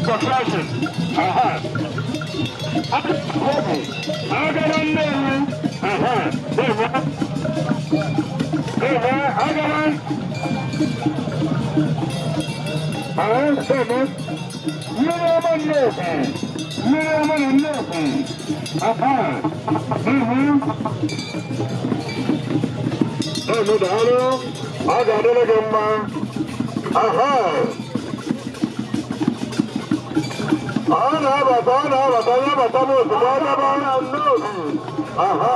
Construction. Aha. Agara Nnewi. Aha. Deme. Deme. Agara. Aha. Deme. Mmiri ọma Nnewi. Mmiri ọma na Nnewi. Aha. Deme, daalụ. Ọ ga-adịrị gị mma. Aha. Ọ na-abata, ọ na-abata, ya bata n'ozugbo, agaba Nnobi. Aha.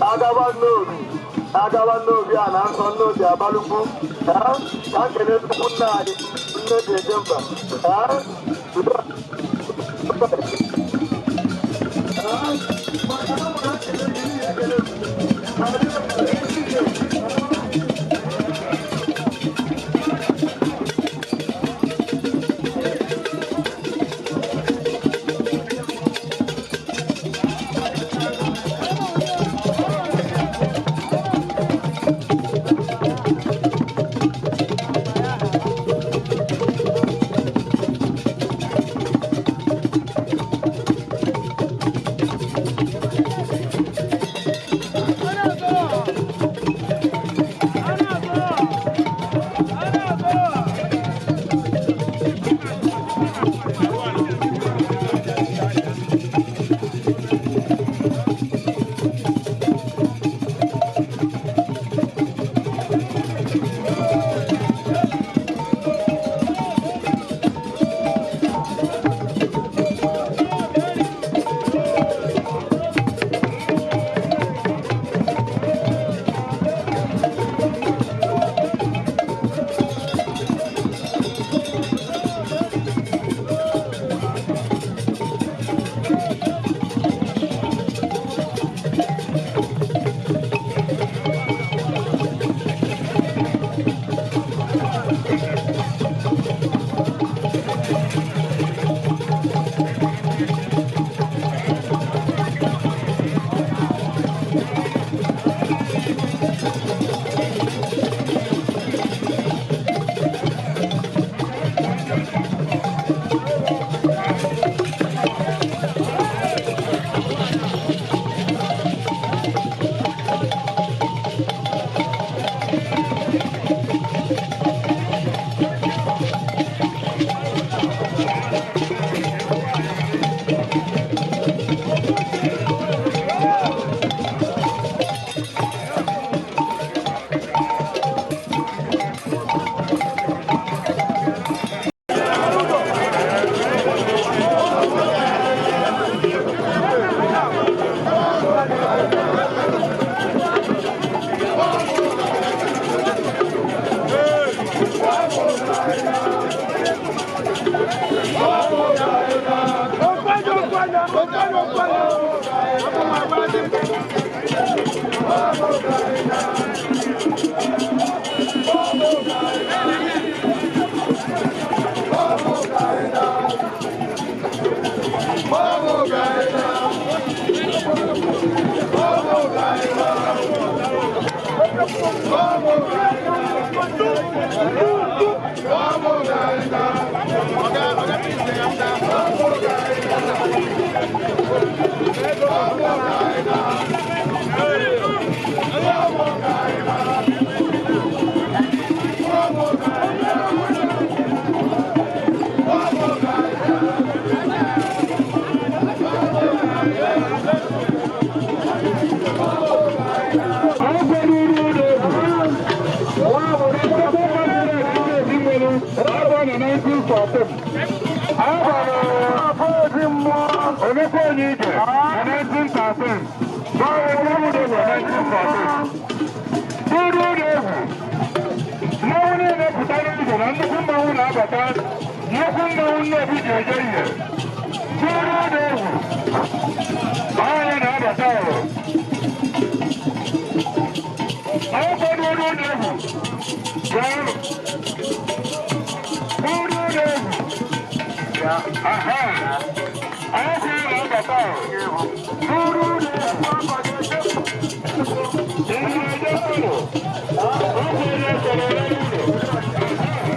Agaba Nnobi, agaba Nnobi a na nsọ Nnobi Abalukwu. Ka nkele nnukwu nna anyị, nne dị eje mba. Mmanwụ niile pụta n'ụzọ na nnukwu mmanwụ na-abata, nnukwu mmanwụ Nnobi ji eje ihe. Buru ụlọ egwu, anyị na-abata ọrụ. Akwado ụlọ egwu, bịanụ. Buru ụlọ egwu, aha, akwụ na-abata ọrụ. Buru ụlọ egwu, ndị eje ụlọ, ọkụ onye sọrọ ya n'ụlọ.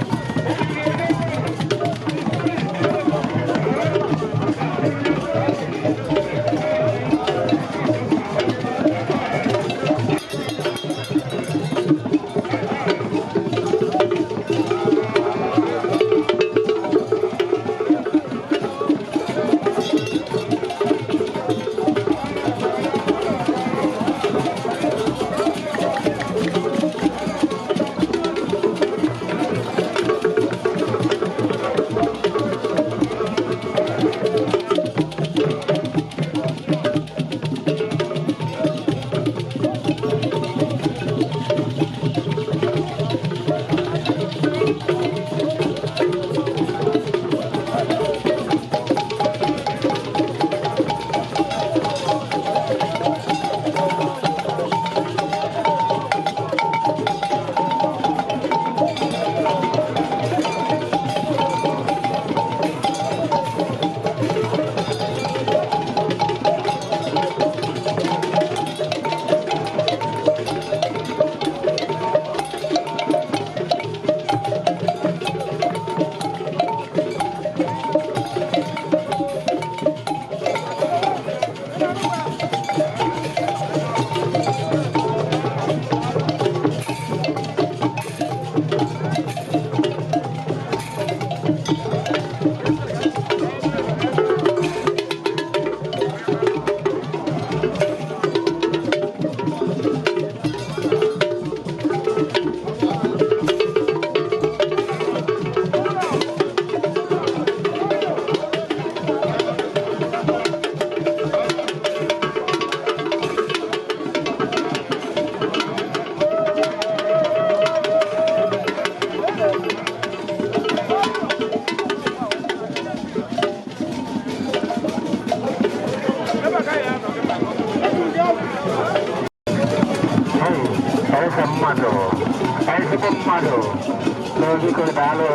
Daalụ.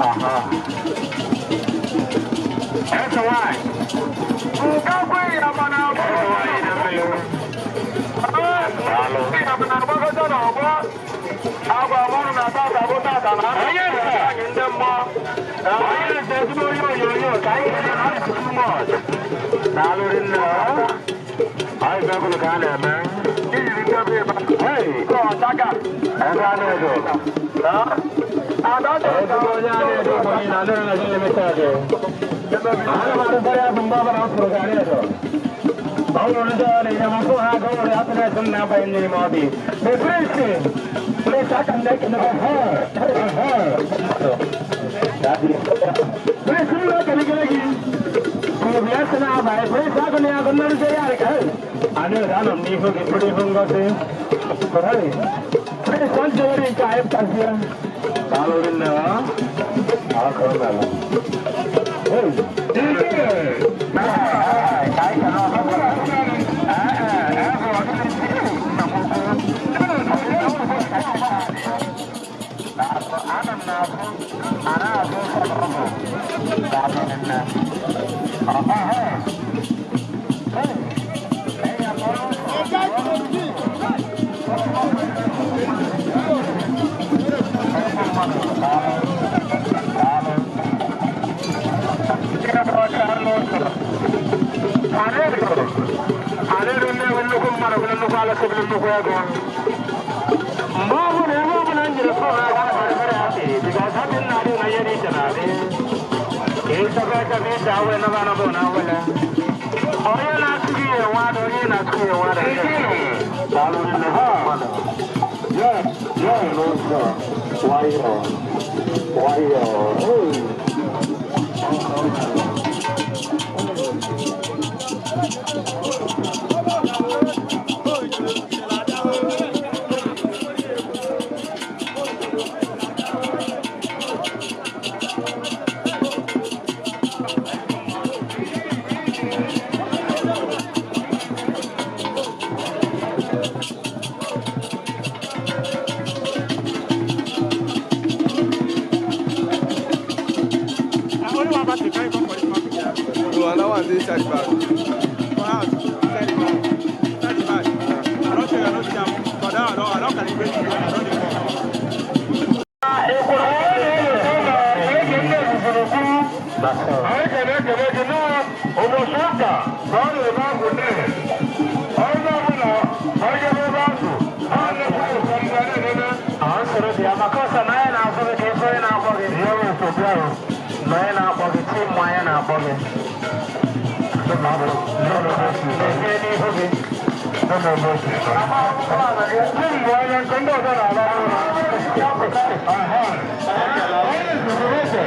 Aha. Eze nwanyị. Eze nwanyị na mmiri. Daalụ. Onye nze. Onye nze, ezigbo onye onyonyo ka anyị ga na ọ too much. Daalụ rinne. Anyị bịagolo ka a na-eme. Hey! Ebe a na-edo. Ezigbo onye a na-edo ụbọchị na ndị Nigeria Limited. Ana m arụzarị azụ mgbe ọbụla m fụrụ gị edo. Ọ bụrụ ndị ọrụ ihe ma fụ ha aga ụlọ happiness m na-abanye n'ime obi. The prince, prince aka m na-ekene gị. Prince, m na-ekenegere gị. Obi esi na-abalị, prince agụ na agụ nnerụzi ya ka anyị anọ m n'ihu gị bụrụ ihu ngozi. Prince, ọ njewere nke anyị pụtazie. Daalụ rinne. Aka o mere. Hey! Ka anyị ka nọ. Nnukwu mmadụ bụ nnukwu alụsị bụ nnukwu ego. Mgbe ọ bụla, ebe ọ bụla m jiri phone aka, m very very happy because happy nna adị na ihe dị iche na-adị. Ịchọba echọba iche awele naba anaba na awele. Onye na-atụ gị enwe ada, onye na-atụ gị enwe ada. Daalụ nne mmadụ. N'ụzọ nwayọọ nwayọọ. Hey! No, that one dey inside the bag. For house, inside the bag. Inside the bag. I don check, I no see am. But now I don calibrate it. I don dey come. Anyị ka na-ekele gị na ụbọchị ụka ka ọ na-eme agwụ n'ihi onye ọbụla onye ebe azụ a na-ekwu ụfọdụ ndị na-enene. Ọ nsoro bịa maka ọsọ na onye na-afụ gị ka ife onye na-akpọ gị. Ihe bụ nsogbu ahụ. Na onye na-akpọ gị, chi mmụọ ya na-akpọ gị. Lezie n'ihu gị. Mgbe onye nke ndị ọzọ na-ala ụra. Aha. Onye zuru ose.